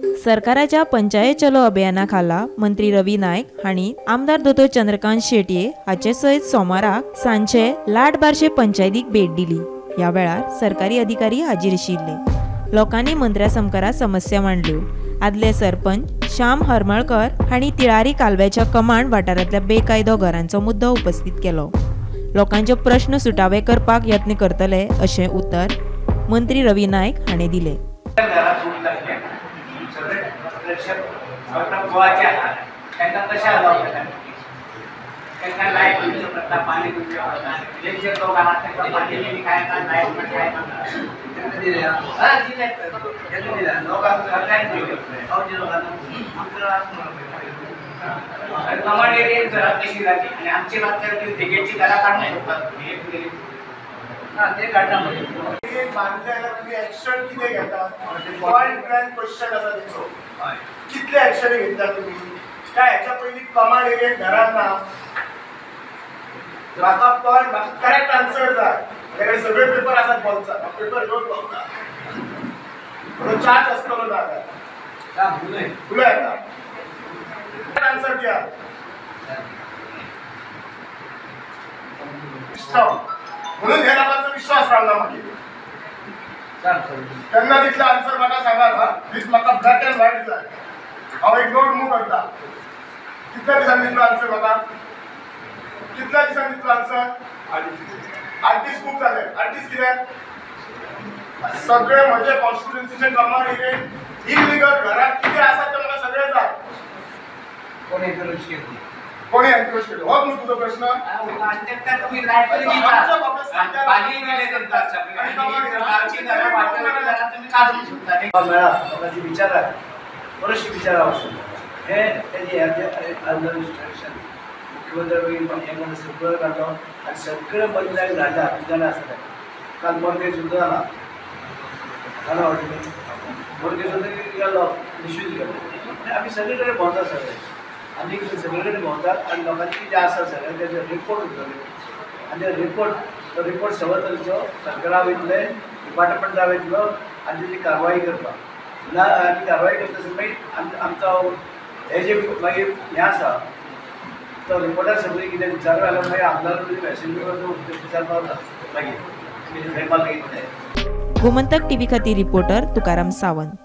सरकाराच्या पंचायत चलो अभियाना खाला मंत्री रवी नायक हांणी आमदार दोतोर चंद्रकांत शेटये हाचे सयत सोमाराक सांजचे लाटबार्शे पंचायतीक भेट दिली. ह्या वेळार सरकारी अधिकारी हाजीर आशिल्ले. लोकांनी मंत्र्या समकारा समस्या मांडल्यो. आदले सरपंच श्याम हरमळकर हांणी तिळारी कालव्याच्या कमांड वाठारांतल्या बेकायदो घरांचो मुद्दो उपस्थित केलो. लोकांचे प्रश्न सुटावे करपाक यत्न करतले अशें उतर मंत्री रवी नायक हांणी दिले. ऍक्शन कितें घेता? पॉयंट ब्लँक क्वेश्चन आसा तेचो. कितले ऍक्शन घेतला तुम्ही? काय ह्याच्या पयलीं कमांड एरियेत घरान ना? म्हाका पॉयंट, म्हाका करेक्ट आन्सर जाय. म्हजे कडेन सगळे पेपर आसात बोल्सात, हांव पेपर घेवन भोंवता. म्हजो चार्ज आसतलो ना जाल्यार उलय येता. आन्सर दिया. म्हणून ह्या लोकांचो विश्वास रावला मागीर. केन्ना दितले आन्सर म्हाका सांगात. हा, दीस म्हाका ब्लॅक अँड व्हायट जाय. हांव एक नोट मूव करता. कितल्या दिसांनी दितलो आन्सर म्हाका? कितल्या दिसांनी दितलो आन्सर? 8 दीस खूब जाले. 8 दीस कितें? सगळे म्हजे कॉन्स्टिट्युएन्सीचे कमांड एरियेत इलिगल घरात कितें आसा तें म्हाका सगळें जाय. कोणी एन्क्रोच केली? कोणी एन्क्रोच केली हो न्हू तुजो प्रश्न? मेळा विचारात बरेचशे विचारा वचून हे तेजे इंस्ट्रक्शन मुख्यमंत्री हें म्हणून सगळं काडलो आनी सगळें बदल्याक धाडला. जाणा आसता काल मोर्गे सुद्दां जाला, जाणा वाटली मोर्गे सुद्दां गेलो, निशूज गेलो. आमी सगळे कडेन भोंवता, सगळे आमी सगळे कडेन भोंवतात आनी लोकांचे कितें आसा सगळें तेजे रिपोर्ट उरतले आनी ते रिपोर्ट, तो रिपोर्ट सगळो तरेचो सरकारा वयतले, डिपार्टमेंटा वयतलो आनी तेजी कारवाई करपाक ना. आनी कारवाई करता आसतना मागीर आमचो हे जे मागीर हें आसा तो रिपोर्टार सगळें कितें विचार जाल्यार मागीर आमदार असेंब्ली विचार पावता मागीर. गोमंतक टीव्ही खातीर रिपोर्टर तुकाराम सावंत.